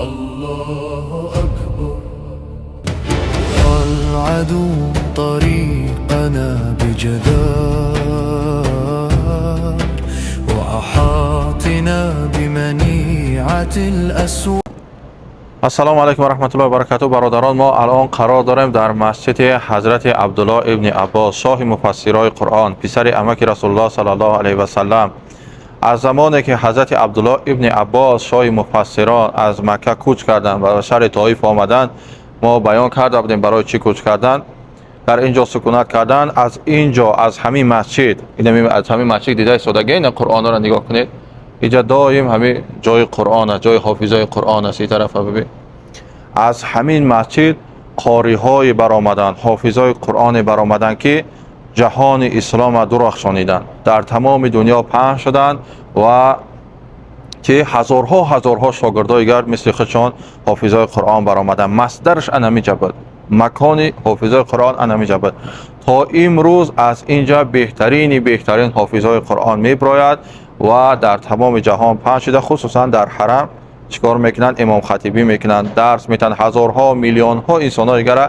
الله أكبر. العدو طريقنا بجدار وأحاطنا بمنيعة الأسوار. Ассалому алайкум ва раҳматуллоҳи ва баракатуҳ. Бародарон, мо алон қарор дорем дар масҷиди ҳазрати Абдуллоҳ ибни Аббос, шоҳи муфассирои Қуръон, писари амаки Расулуллоҳ саллаллоҳу алайҳи васаллам. Аз замоне ки ҳазрати Абдуллоҳ ибни Аббос, шоҳи муфассирон, аз Макка кӯч карданд ва ба шаҳри Тоиф омаданд, мо баён карда будем, барои чӣ кӯч карданд, дар ин ҷо сукунат карданд. Аз ин ҷо, аз ҳамин масҷид, аз ҳамин масҷид дида истодаги, ин Қуръонро нигоҳ кунед. Инҷа доим ҳамин ҷои Қуръон аст, ҷои ҳофизои Қуръон аст. Ин тарафа бибин, аз ҳамин масҷид қориҳое баромаданд, ҳофизои Қуръоне баромаданд, ки ҷаҳони ислома дурахшониданд, дар тамоми дунё паҳн шуданд ва ки ҳазорҳо ҳазорҳо шогирдои гар мисли худшон ҳофизои Қуръон баромаданд. Масдараш анамиҷа буд, макони ҳофизои Қуръон анамиҷа буд. То имрӯз аз инҷа беҳтарини беҳтарин ҳофизои Қуръон мебирояд ва дар тамоми ҷаҳон паҳн шуда, хусусан дар ҳарам чӣ кор мекунанд? Имомхатибӣ мекунанд, дарс метаҳанд, ҳазорҳо, миллионҳо инсонҳои дигара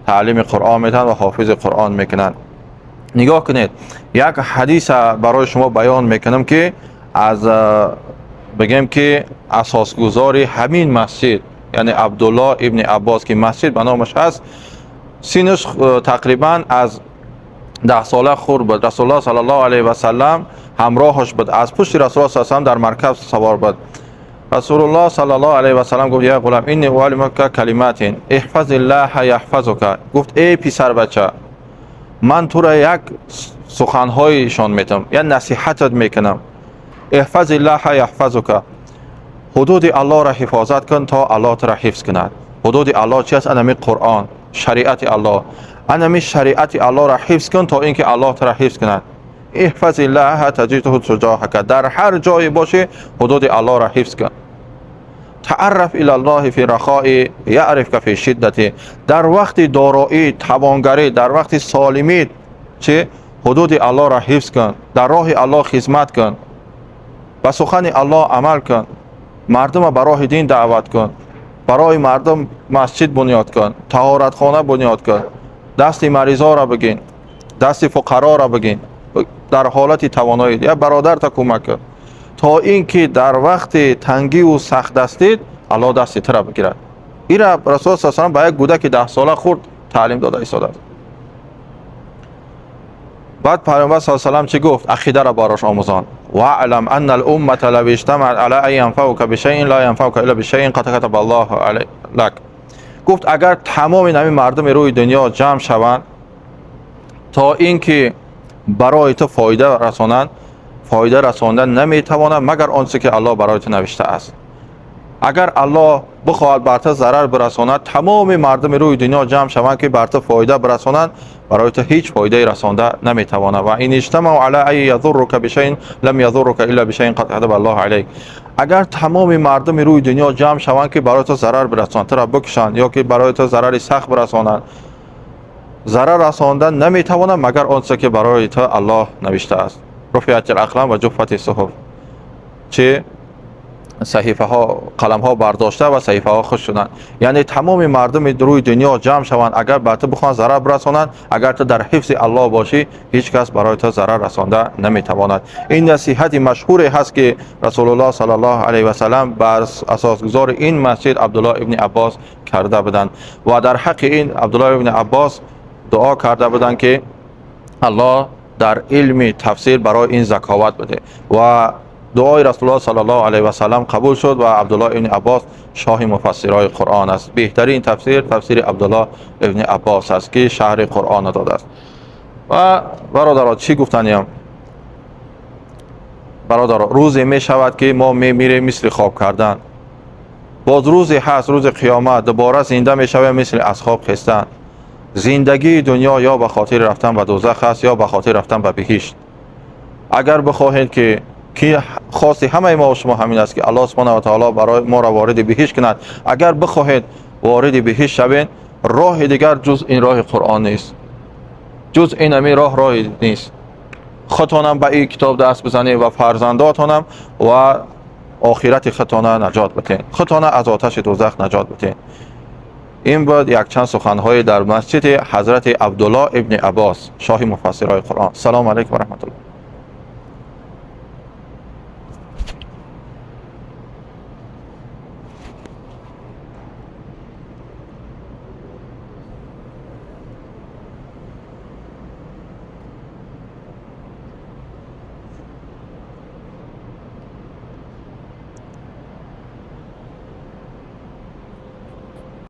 таълими Қуръон метаҳанд ва ҳофизи Қуръон мекунанд. Нигоҳ кунед, як ҳадиса барои шумо баён мекунам, ки аз, бигем, ки асосгузори ҳамин масҷид, яъне Абдуллоҳ ибни Аббос, ки масҷид ба номаш ҳаст, синнаш тақрибан аз 10 сола хурд буд. Расулуллоҳ саллаллоҳу алайҳи васаллам ҳамроҳаш буд, аз пушти Расулуллоҳ саллаллоҳу дар маркаб савор буд. Расулуллоҳ саллаллоҳу алайҳи васаллам гуфт: «Я ғулам, инни уаллимука калиматин, иҳфазиллаҳа яҳфазука». Гуфт: «Эй писарбача, ман тура як суханҳоишон метам, як насиҳатат мекунам. Иҳфазиллаҳа яҳфазука, ҳудуди Аллоҳро ҳифозат кун, то Аллоҳ тура ҳифз кунад». Ҳудуди Аллоҳ чи аст? Анами Қуръон, шариати Аллоҳ. Анами шариати Аллоҳро ҳифз кун, то ин ки Аллоҳ тура ҳифз кунад. Иҳфазиллаҳа таҷидҳу туҷоҳака. Дар ҳар ҷое бошӣ, ҳудуди Аллоҳро ҳифз кун. Таарраф илаллоҳи фи рахои яърифка фи шиддати. Дар вақти дороӣ, тавонгарӣ, дар вақти солимӣ чи ҳудуди Аллоҳро ҳифз кун, дар роҳи Аллоҳ хизмат кун, ба сухани Аллоҳ амал кун, мардума ба роҳи дин даъват кун, барои мардум масҷид бунёд кун, таҳоратхона бунёд кун, дасти маризоро бигин, дасти фуқароро бигин. Дар ҳолати тавоноӣ як бародарта кӯмак кун, то ин ки дар вақти тангиву сахтдастид Аллоҳ дасти тура бигирад. Ира Расул са салам ба як кӯдаки 10 сола хурд таълим дода истодааст. Баъд Пайғамбар с салам чӣ гуфт? Ақидаро барош омӯзон: ваълам анна алуммата лав иҷтамаат ала ан янфаука бишайин ла янфаука илла бишайин қад катаба Аллоҳу лак. Гуфт: агар тамоми нами мардуми рӯи дунё ҷамъ шаванд, то ин ки барои ту фоида расонанд, фоида расонда наметавонанд, магар он чизе ки Аллоҳ барои ту навиштааст. Агар Аллоҳ бихоҳад бар ту зарар бирасонад, тамоми мардуми рӯи дунё ҷамъ шаванд, ки бар ту фоида бирасонанд, барои ту ҳеҷ фоидае расонда наметавонад. Ва ин иҷтамау ала ан язуррука бишайин лам язуррука илла бишайин қад катаба Аллоҳу алайк. Агар тамоми мардуми рӯи дунё ҷамъ шаванд, ки барои ту зарар бирасонанд, тура бикушанд ё ки барои ту зарари сахт бирасонанд, зарар расонда наметавонад, магар он чизе ки барои ту Аллоҳ навиштааст. Руфиати ақлам ва ҷуффати суҳуф, чи саҳифаҳо, қаламҳо бардошта ва саҳифаҳо хушк шуданд. Яъне тамоми мардуми рӯи дунё ҷамъ шаванд, агар бар ту бихоҳанд зарар бирасонанд, агар ту дар ҳифзи Аллоҳ бошӣ, ҳеҷ кас барои ту зарар расонда наметавонад. Ин насиҳати машҳуре ҳаст, ки Расулуллоҳ саллаллоҳу алайҳи васаллам бар асосгузори ин масҷид Абдуллоҳ ибни Аббос карда буданд ва дар ҳаққи ин Абдуллоҳ ибни Аббос дуо карда буданд, ки Аллоҳ дар илми тафсир барои ин заковат биде. Ва дуои Расулуллоҳ саллаллоҳу алайҳи васаллам қабул шуд ва Абдуллоҳ ибни Аббос шоҳи муфассирои Қуръон аст. Беҳтарин тафсир тафсири Абдуллоҳ ибни Аббос аст, ки шарҳи Қуръонро додааст. Ва бародаро, чӣ гуфтаниям? Бародаро, рӯзе мешавад, ки мо мемирем, мисли хоб кардан. Боз рӯзе ҳаст, рӯзи қиёмат, дубора зинда мешавем, мисли аз хоб хестан. Зиндагии дунё ё ба хотири рафтан ба дӯзах аст, ё ба хотири рафтан ба биҳишт. Агар бихоҳед, ки хости ҳамаи мо шумо ҳамин аст, ки Аллоҳ субҳонаҳу ва таоло барои моро вориди биҳишт кунад, агар бихоҳед вориди биҳишт шавед, роҳи дигар ҷуз ин роҳи Қуръон нест, ҷуз ин ҳамин роҳ роҳи нест. Худтонам ба ин китоб даст бизанед ва фарзандотонам ва Охирати худтона наҷот битен, худтона аз оташи дӯзах наҷот битен. Ин буд якчанд суханҳои дар масҷиди ҳазрати Абдулло ибни Аббос, шоҳи муфассирои Қуръон. Салому алайкум ва раҳматуллоҳ.